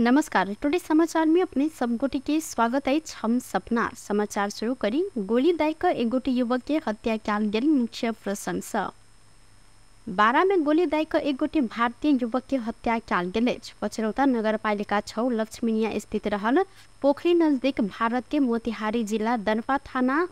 नमस्कार, टुडे समाचार में अपने सब गोटे के स्वागत है। हम सपना समाचार शुरू करी। गोली दाय क एक गोटे युवक के हत्या कयल गेल मुख्य प्रसंग सँ। बारा में गोली दाय क एक गोटे भारतीय युवक के हत्या कयल गेल अछि। पचरौता नगरपालिका 6 लक्ष्मीनिया स्थित रहल पोखरी नजदीक भारत के मोतिहारी जिला दरपा थाना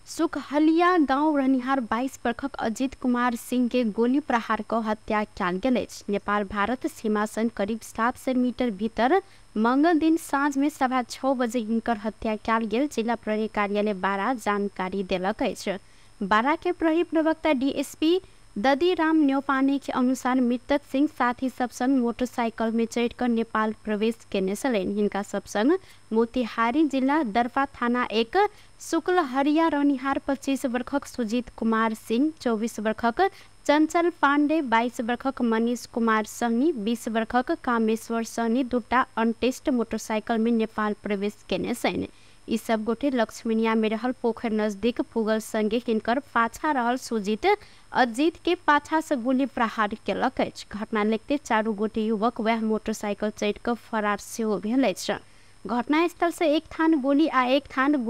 सुखहलिया गांव रहनिहार 22 वर्षक अजित कुमार सिंह के गोली प्रहार क हत्या कयल गेल अछि। नेपाल भारत सीमा सँ करीब 700 मीटर भीतर मंगल दिन साँझ में 6:15 बजे हिनकर हत्या कयल गेल जिला प्रहरी कार्यालय बारा जानकारी देलक अछि। बारा के प्रहरी प्रवक्ता डीएसपी ददीराम न्यौपाने के अनुसार मृतक सिंह साथी सब संग मोटरसाइकिल में चढ़कर नेपाल प्रवेश केने छलनि। हिनका सब संग मोतिहारी जिला दरपा थाना 1 शुक्लहरिया रहनिहार 25 वर्षक सुजीत कुमार सिंह, 24 वर्षक चंचल पांडे, 22 वर्षक मनीष कुमार सहनी, 20 वर्षक कामेश्वर सहनी दूटा अनटेस्ट मोटरसाइकिल में नेपाल प्रवेश केने छलनि। ई सब गोटे लक्ष्मीनिया में रहल पोखर नजदीक पुगल संगे हिनकर पाछा रहल सुजीत अजीत के पाछा से गोली प्रहार केलक अछि। घटना लगते चारू गोटे युवक वह मोटरसाइकिल चढ़ि कऽ फरार सेहो भेल अछि। घटनास्थल से एक थान गोली आ एक थान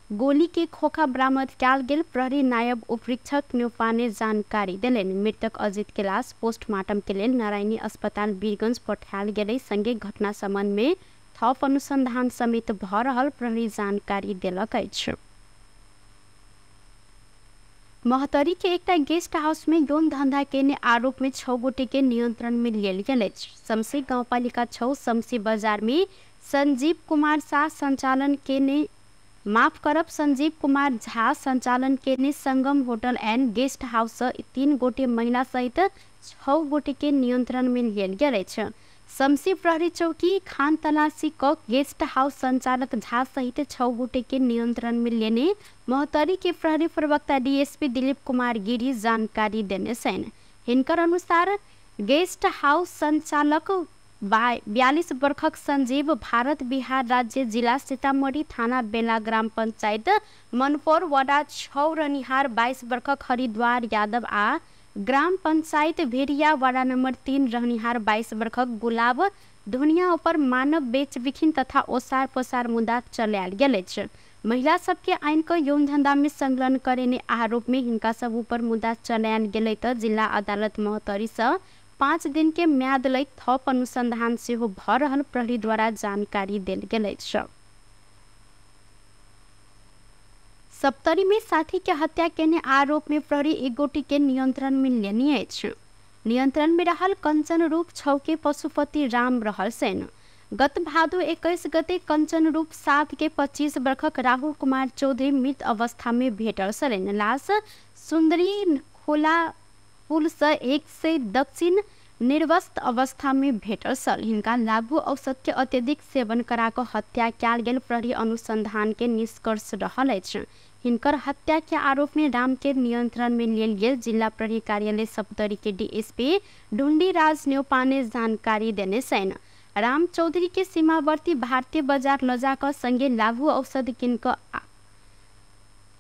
गोली के खोखा बरामद कयल गेल प्रहरी नायब उपरीक्षक न्यौपाने जानकारी देलनि। मृतक अजीत के लाश पोस्टमार्टम के लेल नारायणी अस्पताल वीरगंज पठायल गेलै। संगे घटना संबंध में थप अनुसंधान समेत भ रहल प्रहरी जानकारी देलक अछि। महोत्तरी के एकटा गेस्ट हाउस में यौन धंधा केने आरोप में 6 गोटे के नियंत्रण में लेल गेल अछि। शमसी गाउँपालिका 6 शमसी बाजार में संजीव कुमार शाह संचालन केने संजीव कुमार झा संचालन केने Sangam hotel and guest house 3 गोटे महिला सहित 6 गोटे के नियंत्रण में लेल गेल अछि। शमसी प्रहरी चौकी खान तलाशी क गेस्ट हाउस संचालक झा सहित 6 गोटे के नियंत्रण में लेने महोत्तरी के प्रहरी प्रवक्ता डीएसपी दिलीप कुमार गिरी जानकारी देने छनि। हिनकर अनुसार गेस्ट हाउस संचालक 42 वर्षक संजीव भारत बिहार राज्य जिला सीतामढ़ी थाना बेला ग्राम पंचायत मनपौर वडा 6 रहनिहार 22 वर्षक हरिद्वार यादव आ ग्राम पंचायत भेड़िया वाडा नंबर 3 रहनिहार 22 वर्षक गुलाब धुनिया ऊपर मानव बेच बिखिन तथा ओसार पोसार मुद्दा चलायल गेल अछि। महिला सबके आइन क यौन धंधा में संलग्न करेने आरोप में हिनका सब ऊपर मुद्दा चलायल गेलै त जिला अदालत महोत्तरी सँ 5 दिन के म्याद लैत थप अनुसंधान सेहो भ रहल प्रहरी द्वारा जानकारी देल गेल अछि। सप्तरी में साथी के हत्या केने आरोप में प्रहरी एक गोटी के नियंत्रण में लेने अछि। नियंत्रण में रहल कंचन रूप 6 के पशुपति राम रहल सेन। गत भादो 21 गते कंचन रूप 7 के 25 वर्षक राहुल कुमार चौधरी मृत अवस्था में भेटल छलनि। लाश सुंदरी खोला पुल से 1 दक्षिण निर्वस्त्र अवस्था में भेटल छल। हिनका लागू औषध के अत्यधिक सेवन करा कऽ हत्या कयल गेल प्रहरी अनुसंधान के निष्कर्ष रहल अछि। हिनकर हत्या के आरोप में राम के नियंत्रण में लेल गेल जिला प्रहरी कार्यालय सप्तरी के डीएसपी ढूंढी राज न्यौपाने जानकारी देने छनि। राम चौधरी के सीमावर्ती भारतीय बाजार लजा कऽ संगे लागू औषध किन कऽ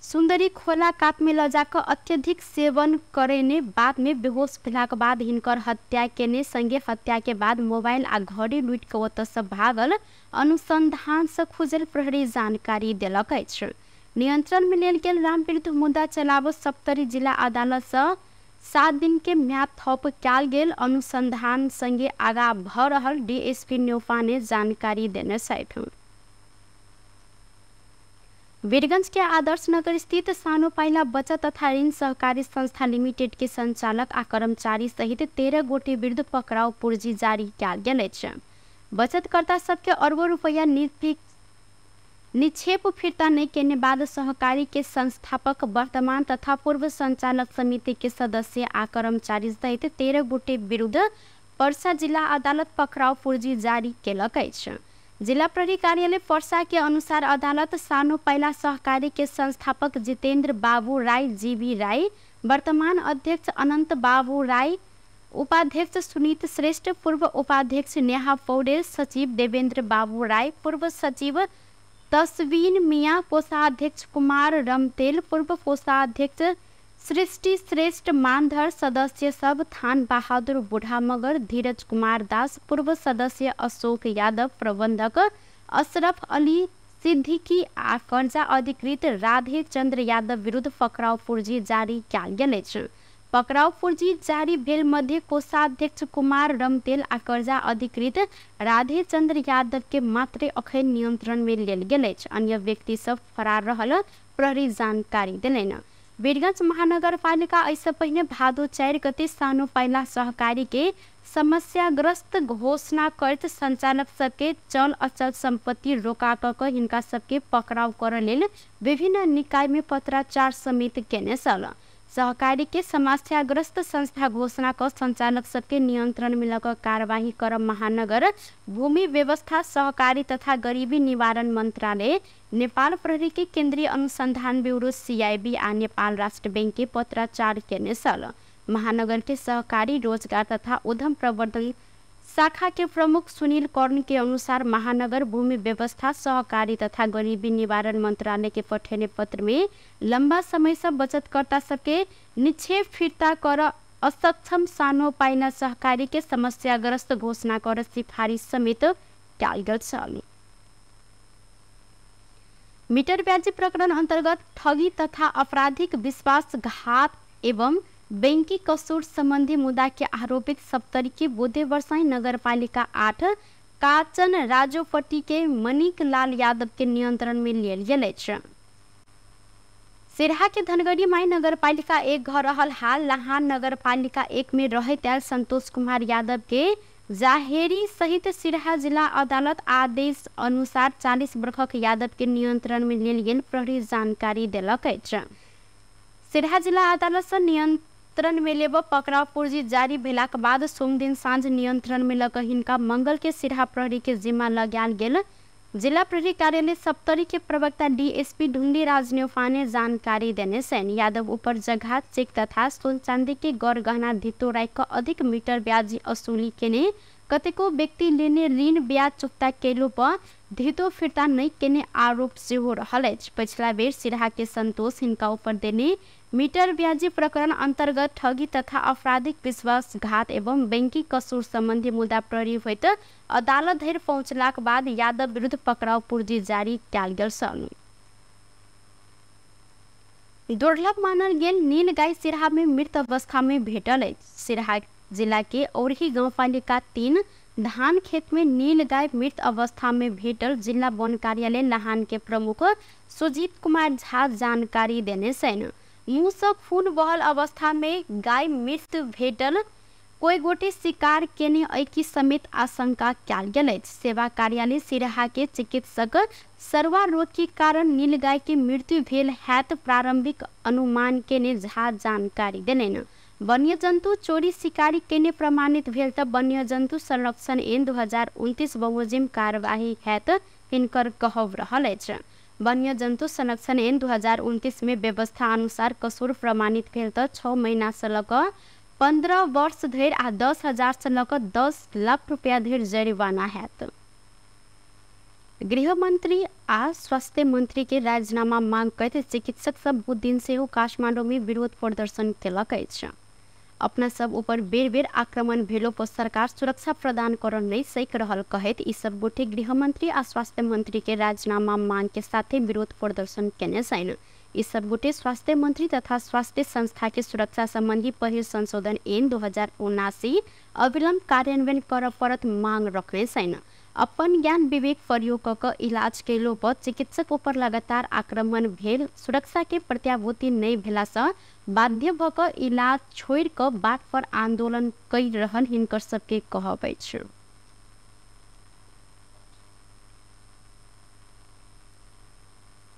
सुंदरी खोला कात में लजा कऽ अत्यधिक सेवन करेने बाद में बेहोश भेलाक बाद हिनकर हत्या केने संगे हत्या के बाद मोबाइल आ घड़ी लूटि कऽ ओतऽ सँ भागल अनुसंधान से खुजल प्रहरी जानकारी देलक अछि। नियंत्रण में लेल गेल राम विरुद्ध मुद्दा चलाबऽ सप्तरी जिला अदालत सँ 7 दिन के म्याद थप कयल गेल अनुसंधान संगे आगा भऽ रहल डीएसपी न्यौपाने जानकारी देने छथि। वीरगंज के आदर्श नगर स्थित सानो पाइला बचत तथा ऋण सहकारी संस्था लिमिटेड के संचालक आ कर्मचारी सहित 13 गोटे विरुद्ध पकड़ाव पुर्जी जारी कयल गेल अछि। बचतकर्ता सबके अरबों रुपया निक्षेप फिर्ता नहीं केने बाद सहकारी के संस्थापक वर्तमान तथा पूर्व संचालक समिति के सदस्य आ कर्मचारी सहित 13 गोटे विरुद्ध पर्सा जिला अदालत पकड़ाव पुर्जी जारी केलक अछि। जिला प्रहरी कार्यालय पर्सा के अनुसार अदालत सानो पाइला सहकारी के संस्थापक जितेंद्र बाबू राय जीवी राय, वर्तमान अध्यक्ष अनंत बाबू राय, उपाध्यक्ष सुनीत श्रेष्ठ, पूर्व उपाध्यक्ष नेहा पौडेल, सचिव देवेंद्र बाबू राय, पूर्व सचिव तस्वीन मियाँ, कोषाध्यक्ष कुमार रमतेल, पूर्व कोषाध्यक्ष सृष्टि श्रेष्ठ मानधर, सदस्य सब थान बहादुर बुढ़ा मगर, धीरज कुमार दास, पूर्व सदस्य अशोक यादव, प्रबंधक अशरफ अली सिद्धिकी आ कर्जा अधिकृत राधे चंद्र यादव विरुद्ध पकड़ाव पूर्जी जारी कयल गेल अछि। पकड़ाव पूर्जी जारी भेल मध्य कोषाध्यक्ष कुमार रमतेल आ कर्जा अधिकृत राधे चंद्र यादव के मात्रे अखन नियंत्रण में लेल गेल अछि। अन्य व्यक्ति सब फरार रहल प्रहरी जानकारी देलनि। वीरगंज महानगरपालिका एहिसँ पहिने भादो 4 गते सानो पाइला सहकारी के समस्याग्रस्त घोषणा करैत संचालक सबके चल अचल सम्पत्ति रोका कऽ हिनका सबके पकड़ाव करऽ लेल विभिन्न निकाय में पत्राचार समेत केने छल। सहकारी के समस्याग्रस्त संस्था घोषणा क संचालक सबके नियंत्रण में लऽ कार्यवाही कर महानगर भूमि व्यवस्था सहकारी तथा गरीबी निवारण मंत्रालय, नेपाल प्रहरी के केंद्रीय अनुसंधान ब्यूरो CIB आ नेपाल राष्ट्र बैंक के पत्राचार केने छल। महानगर के सहकारी रोजगार तथा उद्यम प्रवर्धन शाखा के प्रमुख सुनील कर्ण के अनुसार महानगर भूमि व्यवस्था सहकारी तथा गरीबी निवारण मंत्रालय के पठेने पत्र में लंबा समय से बचतकर्ता सबके निक्षेप फिर्ता कर असक्षम सानो पाइला सहकारी के समस्याग्रस्त घोषणा कर सिफारिश समेत कयल गेल छल। मीटर ब्याजी प्रकरण अंतर्गत ठगी तथा आपराधिक विश्वासघात एवं बैंकी कसूर संबंधी मुद्दा के आरोपित सप्तरी के बोधे वर्षाई नगरपालिका 8 काचन राजोपट्टी के मणिक लाल यादव के नियंत्रण में लेल गेल अछि। सिरहा के धनगढ़ी माई नगरपालिका 1 घर रहल हाल लहान नगरपालिका 1 में रहैत आयल संतोष कुमार यादव के जाहेरी सहित सिरहा जिला अदालत आदेश अनुसार 40 वर्षक यादव के नियंत्रण में लेल गेल प्रहरी जानकारी देलक अछि। सिरहा जिला अदालत से नियंत्रण में लेब पकड़ाव पूर्जी जारी भेलाक बाद सोमदिन साँझ नियंत्रण में लग हिनका मंगल के सिरहा प्रहरी के जिम्मा लगायल गेल जिला प्रहरी कार्यालय सप्तरी के प्रवक्ता डीएसपी ढुंडी राज न्यौपाने जानकारी देने छनि। यादव ऊपर जगह चेक तथा सोन चांदी के गरगहना धितो राख अधिक मीटर ब्याजी असुली केने कतेको व्यक्ति लेने ऋण ब्याज चुक्ता केलो पर धितो फिर्ता नहीं केने आरोप सेहो रहल अछि। पछिला बेर सिरहा के संतोष हिनका ऊपर देने मीटर ब्याजी प्रकरण अंतर्गत ठगी तथा आपराधिक विश्वासघात एवं बैंकिंग कसूर संबंधी मुद्दा प्रहरी होइत अदालत धरि पहुँचलाक बाद यादव विरुद्ध पकड़ाव पूर्जी जारी कयल गेल छल। दुर्लभ मानल गेल नील गाय सिरहा में मृत अवस्था में भेटल अछि। सिरहा जिला के औरही गाउँपालिका 3 धान खेत में नील गाय मृत अवस्था में भेटल जिला वन कार्यालय लहान के प्रमुख सुजीत कुमार झा जानकारी देने छनि। मुँह से खून बहल अवस्था में गाय मृत भेटल कोई गोटे शिकार केने ऐकी समेत आशंका कयल गेल अछि। सेवा कार्यालय सिरहा के चिकित्सक सरवा रोग के कारण नील गाय के मृत्यु भेल हैत प्रारंभिक अनुमान केने झा जानकारी देलनि। वन्यजन्तु चोरी शिकारी केने प्रमाणित भेल त वन्यजन्तु संरक्षण ऐन 2029 बमोजिम कार्यवाही हैत हिनकर कहब रहल अछि। वन्यजन्तु संरक्षण ऐन 2029 में व्यवस्था अनुसार कसूर प्रमाणित भेल त 6 महीना से लऽ कऽ 15 वर्ष धरि आ 10,000 से लऽ कऽ 10 लाख रुपया धरि जरिमाना हैत। गृहमंत्री आ स्वास्थ्य मंत्री के राजीनामा मांग करैत चिकित्सक सब बुधदिन सेहो काठमांडू में विरोध प्रदर्शन केलक अछि। अपना सब ऊपर बेर बेर आक्रमण भेलो पर सरकार सुरक्षा प्रदान कर नहीं सक रहल कहैत ई सब गोटे गृहमंत्री आ स्वास्थ्य मंत्री के राजीनामा मांग के साथे विरोध प्रदर्शन केने छनि। ई सब गोटे स्वास्थ्य मंत्री तथा स्वास्थ्य संस्था के सुरक्षा संबंधी पहिल संशोधन ऐन 2079 अविलंब कार्यान्वयन कर परत मांग रखने छनि। अपन ज्ञान विवेक प्रयोग क कऽ इलाज केलो पर चिकित्सक ऊपर लगातार आक्रमण भेल सुरक्षा के प्रत्याभूति नहीं भेला से बाध्य भ कऽ इलाज छोड़ि कऽ बाट पर आंदोलन करि रहल हिनकर सबके कहब अछि।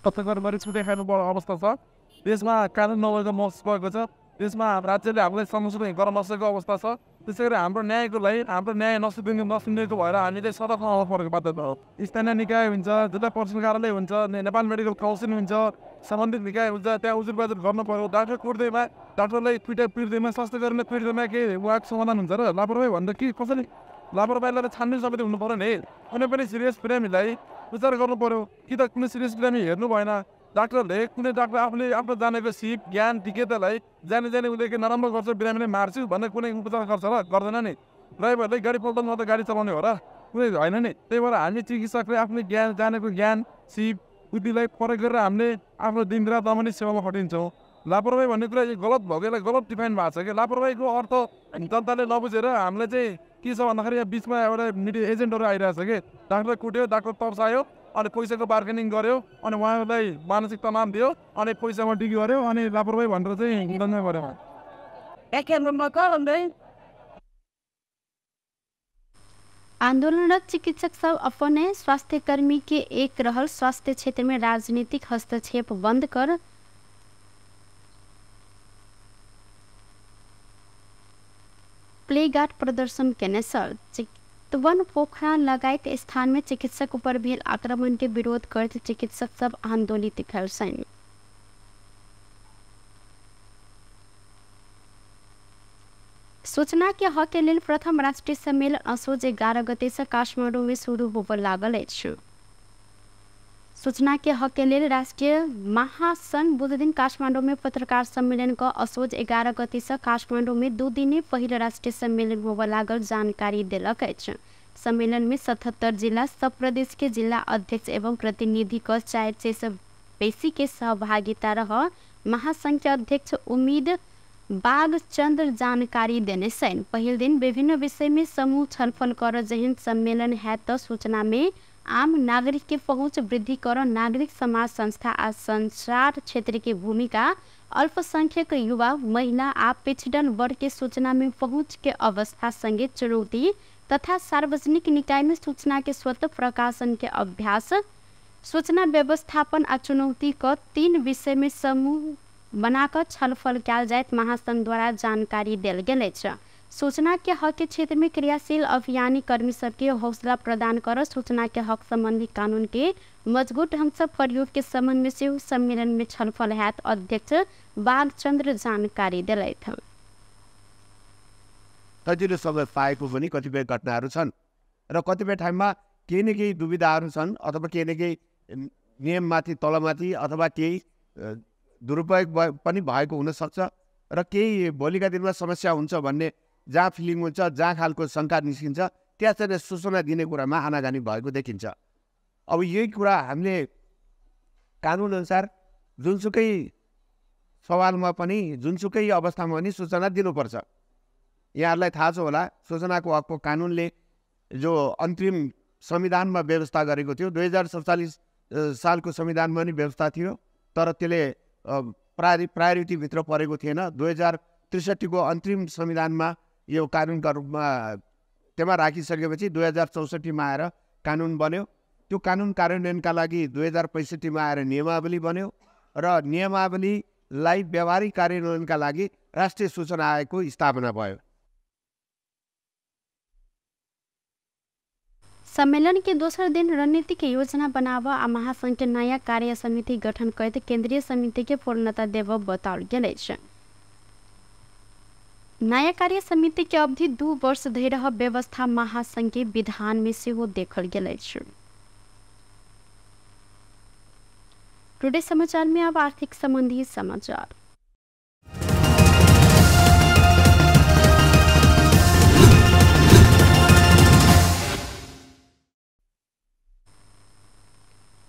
अवस्था छ, देशमा कानुन नभएको महसुस भएको छ, देशमा राज्यले हामीलाई संरक्षण गर्न नसकेको अवस्था छ। त्यसै गरी हाम्रो न्यायको लागि हाम्रो न्याय नसुनेको भएर हामीले सडकमा आउनु परेको बाध्यता हो। स्थानीय निकाय हुन्छ, जिल्ला प्रशासन कार्यालय हुन्छ, नेपाल मेडिकल काउन्सिल हुन्छ, सम्बन्धित निकाय हुन्छ, त्यहाँ उजुर बाजुर गर्नु पऱ्यो। डाक्टर कुर्दैमा, डाक्टरलाई पिट्दैमा, स्वास्थ्य कर्मीलाई पिट्दैमा के उहाँको समाधान हुन्छ र? लापरवाही भन्दा के कसरी लापरवाहीलाई छान्ने समिति हुनु पऱ्यो नि। कुनै पनि सिरियस बिरामीलाई विचार गर्नु पऱ्यो कि त कुनै सिरियस बिरामी हेर्नु भएन, डाक्टरले कुनै डाक्टर आफूले आफ्नो जानेको सिप ज्ञान विज्ञतालाई जाने जाने उसले के नराम्रो गर्छ, बिरामीले मार्छु भनेर कुनै उपचार गर्छ र? गर्दैन नि। ड्राइभरले गाडी पल्टाउनु त गाडी चलाउने हो र? कुनै होइन नि। त्यही भएर हामी चिकित्सकले आफ्नो ज्ञान, जानेको ज्ञान सिप बुद्धिलाई प्रयोग गरेर हामीले आफ्नो दिनरात नमानी सेवामा खटिन्छौँ। लापरवाही भन्ने कुरा यो गलत भएको, यसलाई गलत डिफाइन भएको छ कि लापरवाहीको अर्थ जनताले नबुझेर हामीलाई चाहिँ के छ भन्दाखेरि यहाँ बिचमा एउटा मिडिया एजेन्टहरू आइरहेको छ कि डाक्टर कुट्यो, डाक्टर तर्सायो, अनि पैसाको बार्गेनिङ गर्यो, अनि उहाँहरूलाई मानसिक तनाव दियो, अनि पैसामा डिगी गर्यो, अनि लापरवाही भनेर चाहिँ दण्ड गर्यो। आंदोलनरत चिकित्सक सब अपने स्वास्थ्यकर्मी के एक रहल स्वास्थ्य क्षेत्र में राजनीतिक हस्तक्षेप बंद कर प्लेगार्ड प्रदर्शन केने छल। चितवन पोखरा लगायत स्थान में चिकित्सक ऊपर भेल आक्रमण के विरोध करते चिकित्सक सब आंदोलित भेल छनि। सूचना के हक के लेल प्रथम राष्ट्रीय सम्मेलन असोज 11 गते से काठमाडौँ में शुरू होबय लागल अछि। सूचना के हक के लेल राष्ट्रीय महासंघ बुधदिन काठमाडौँ में पत्रकार सम्मेलन क असोज 11 गते से काठमाडौँ में 2 दिने पहिल राष्ट्रीय सम्मेलन होबय लागल जानकारी देलक अछि। सम्मेलन में 77 जिला सब प्रदेश के जिला अध्यक्ष एवं प्रतिनिधि क 400 से बेसी के सहभागिता रह महासंघ के अध्यक्ष उम्मीद बागचंद्र जानकारी देने छनि। पहिल दिन विभिन्न विषय में समूह छलफल कर जहन सम्मेलन है त सूचना में आम नागरिक के पहुँच वृद्धि कर नागरिक समाज संस्था आ संचार क्षेत्र के भूमिका, अल्पसंख्यक युवा, महिला आ पिछड़ल वर्ग के सूचना में पहुँच के अवस्था संगे चुनौती तथा सार्वजनिक निकाय में सूचना के स्वतः प्रकाशन के अभ्यास, सूचना व्यवस्थापन आ चुनौती क 3 विषय में समूह बनाकर छलफल कयल जायत महासंघ द्वारा जानकारी देल गेल अछि। सूचना के हक के क्षेत्र में क्रियाशील अभियानी कर्मी सबके हौसला प्रदान कर सूचना के हक संबंधी कानून के मजबूत ढंग से प्रयोग के संबंध में सेहो सम्मेलन में छलफल हैत अध्यक्ष बागचंद्र जानकारी देलथि। सजिलोसँग पाएको पनि कतिपय घटनाहरू छन् र कतिपय ठाउँमा केही न केही दुविधाहरू छन् अथवा केही न केही नियममाथि तलमाथि अथवा केही दुरुपयोग पनि भएको हुनसक्छ र केही भोलिका दिनमा समस्या हुन्छ भन्ने जहाँ फिलिङ हुन्छ, जहाँ खालको शङ्का निस्किन्छ त्यहाँ चाहिँ सूचना दिने कुरामा आनागानी भएको देखिन्छ। अब यही कुरा हामीले कानुनअनुसार जुनसुकै सवालमा पनि जुनसुकै अवस्थामा पनि सूचना दिनुपर्छ। यहाँहरूलाई थाहा छ होला, सूचनाको हकको कानुनले जो अन्तिम संविधानमा व्यवस्था गरेको थियो, 2047 सालको संविधानमा पनि व्यवस्था थियो, तर त्यसले प्रायोरिटीभित्र परेको थिएन। 2063 को अन्तिम संविधानमा यो कानुनका रूपमा त्यसमा राखिसकेपछि 2064 मा आएर कानुन बन्यो। त्यो कानुन कार्यान्वयनका लागि 2065 मा आएर नियमावली बन्यो र नियमावलीलाई व्यावहारिक कार्यान्वयनका लागि राष्ट्रिय सूचना आयोगको स्थापना भयो। सम्मेलन के दोसर दिन रणनीतिक योजना बनाव आ महासंघ के नया कार्य समिति गठन करैत केंद्रीय समिति के पूर्णता देव बताओल गेल अछि। नया कार्य समिति के अवधि 2 वर्ष धरि रह व्यवस्था महासंघ के विधान में सेहो देखल गेल अछि। टुडे समाचार में अब आर्थिक संबंधी समाचार।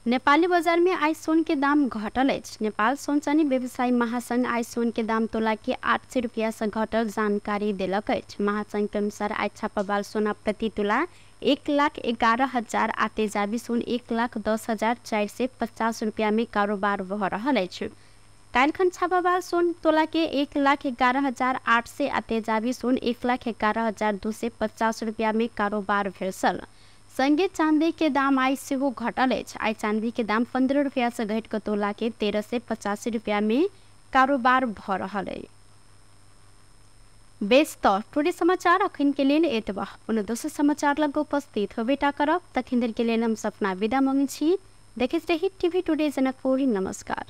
नेपाली बजार में आइ सोन के दाम घटल अछि। नेपाल सोन चानी व्यवसायी महासंघ आइ सोन के दाम तोला के 800 रुपया से घटल जानकारी देलक अछि। महासंघ के अनुसार आइ छापावाल सोना प्रति तोला 1,11,000 आ तेजाबी सोन 1,10,450 रुपया में कारोबार भऽ रहल अछि। काल्हिखन छापावाल सोन तोला के 1,11,800 आ तेजाबी सोन 1,11,250 रुपया में कारोबार भेल छल। संगे चांदी के दाम आइ सेहो घटल अछि। आइ चांदी के दाम 15 रुपया से घटि कऽ तोला के 1385 रुपया में कारोबार भऽ रहल अछि। बेस तऽ टुडे समाचार अखन के लेल एतबा। पुनः दोसर समाचार लग उपस्थित होबेटा करब, तखन देर के लेल हम सपना विदा मांगै छी। देखैत रही टीवी टुडे जनकपुर। नमस्कार।